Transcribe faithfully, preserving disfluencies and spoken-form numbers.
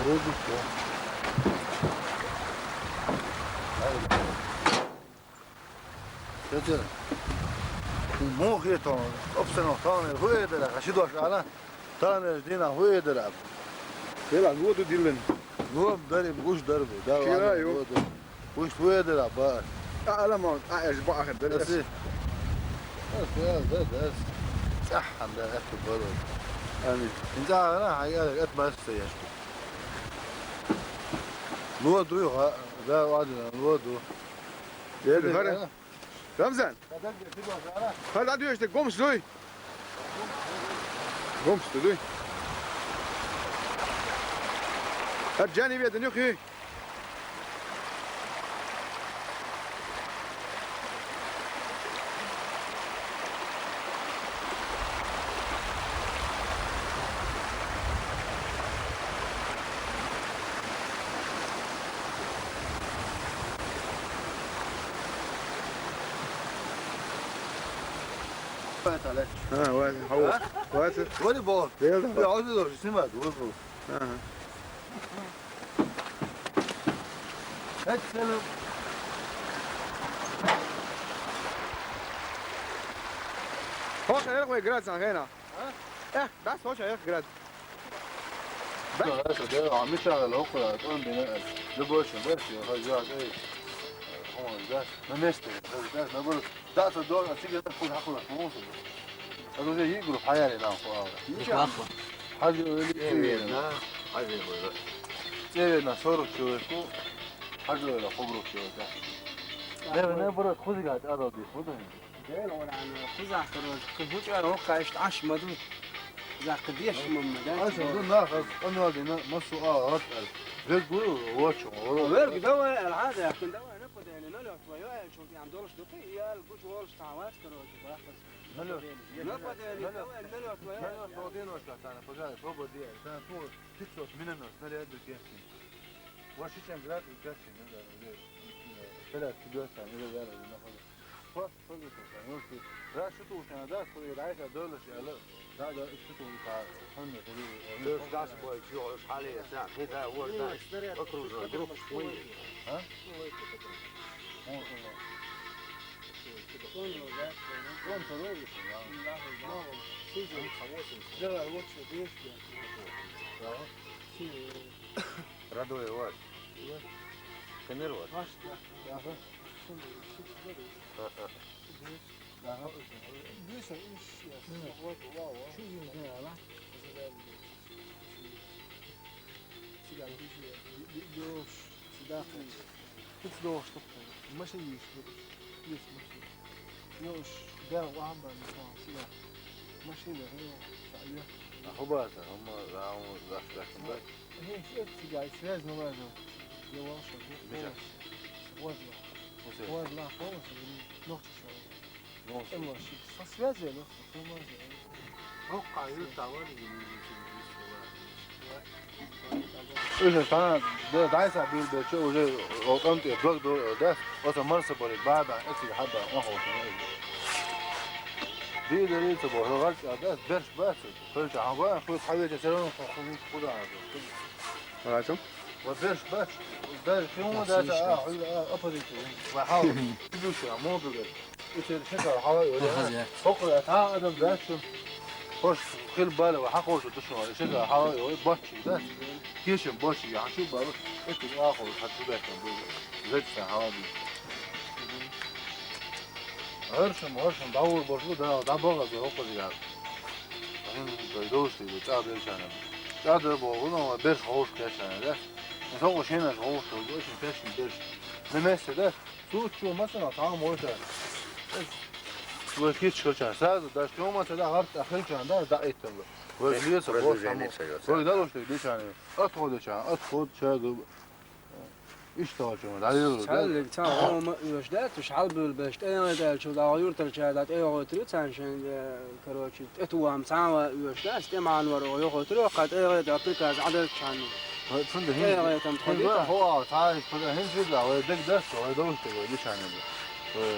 Вроде всё. Тетя, мух это, обсано, там хуй это, а что дальше, она? Танаш дина хуй дараб. Хила лоду диллан. Лом дарим, гуш дарби. Да, Хила ладно, ё. Лоду. Гуш хуй дараб, ба. А, ала ма, а, эш ба ахир, да, да. Эси. Эс, да, да, да, эс. Цахан да, эс бару. Ами. Инца ана, хай, ала, эт мас саяш. Лоду, ха, да, ладно, лоду. Е, да, хара. Рамзан. Хар да дуйш де гомс дуй. Гомс дуй. Хар джани ве да нюхи. А, вот, вот. А? Вот. Волейбол. Волейбол. Я вот это снимаю, вот, вот. Ага. Это целый. Хош, я хуй играть на хена. А? Эх, да, слушай, эх, играть. Да. Да, это, да, а мы чё, локо, он, да, любой человек, да, я, да, он, да, на месте, да, да, наоборот. Да, это дорого, а тебе это хуй, хуй, хуй, хуй. Это уже игру, хаяли нам, хуй. Ничего. Хажи, или Э, цевена. Верно. Хажи, хуй, да. Цевена сорок человеку, хажи, хуй, хуй, да. Не, наоборот, хуй, да, а, да, да, хуй, да. Дел, вон, ана, хуй, да, короче, хуй, хуй, да, хуй, конечно, аш, маду. За, кадеш, мама, да? Аш, ну, на, хаз, он, да, на, масу, а, а, а. Вегу, вот, что, вот. Вегу, давай, العادة، يا أخي، давай. Подени, налёт, твоё, я чё, я долш духи, я гуч волш тават, короче, бахас. Налёт. Нападение, налёт. Давай, налёт, твоё. Налёт, один очка, Сана, пожалуйста, оба две. Сана, ту, пятьсот, минус, снаряд, духи. Ваши чем град, и как чем, ну, да, уже, э, стрелять, сюда, Сана, уже, да, да, находит. По, по, по, по, по, по, раз, что ты, Сана, да, что ты, да, это, доллар, я, да, да, что ты, Сана, он, он, он, Ты он, ж дашь бой, чё, уж хале, Сана, ты, да, вот, да, окружной, группа, А? Родовой ваш. Кемер ваш? Ага. Ага. Сюда, сюда. Тут сюда, чтоб машина есть, вот. Есть машина. Ну, уж, да, ламба, не знал, сюда. Машина, ну, сюда. А хуба, а хуба, а хуба, да, да, да. Э, э, сюда, связь налаживал. Я волшебник. Миша. Возле. Возле, полностью, ногти человек. Эмма, со связи, ну, эмма. Ну, кайы тавар, Уже Сана, да, дайса бир бече, уже отам те блок до, да, оса марса боли, баба, эти хаба, он хо. Ди дери то бо, гар, да, берш бас, кольча, ага, хуй хаве те, всё равно, хуй куда. Ага. Ва берш бач, да, шо да, а, а, оппозиция. Ва хау, бюша, мо бюгер. Итер шека хава, ё, да. Хокла, та адам да, шо. Хош, хил бала, ва хакош, ду шо, шека хава, ё, бачи, да. Кешем бачи, я, шо бала. Эти, а, хо, хату да, шо, бу. Зачем хава, бу. Гьоршам, гьоршам, давур бошлу, да, да, богъа, бу, хокла, я. Ин, дойдош, ди, ча берчана. Ча дер бо, уно, берш хош кешана, да. Ин соку шенаш хош, дойдош, ин пешин берш. Не месте, да. Су чу масана, там ойта. Вы хич хоча, сразу, да, что мы тогда гарт, а хичан, да, да, это. Вы льется, вот, там. Вы дало, что дышание. Отходы ча, отход ча, Иштта чума, дӀайолалу, да? Цхьаллиг цхьа гӀома оьшуш дац уьш, хьалбуьйлабеш, тӀаьхьа даьлча, дагӀа юртарчара дӀа тӀаьхьа гӀойтур ю царна шайн, э, короче, тӀетоам цхьа а оьшуш дац, тӀеман вар оха йохойтур, йоккха тӀаьхьа дӀа приказ Ӏадат чхьанна. ХӀа, цунда хӀинца. ТӀаьхьа там тхо дита? ХӀа, хӀа, цхьа, хӀинца вигла, вай дег дац, вай довш дег, вай дичхьана. Вай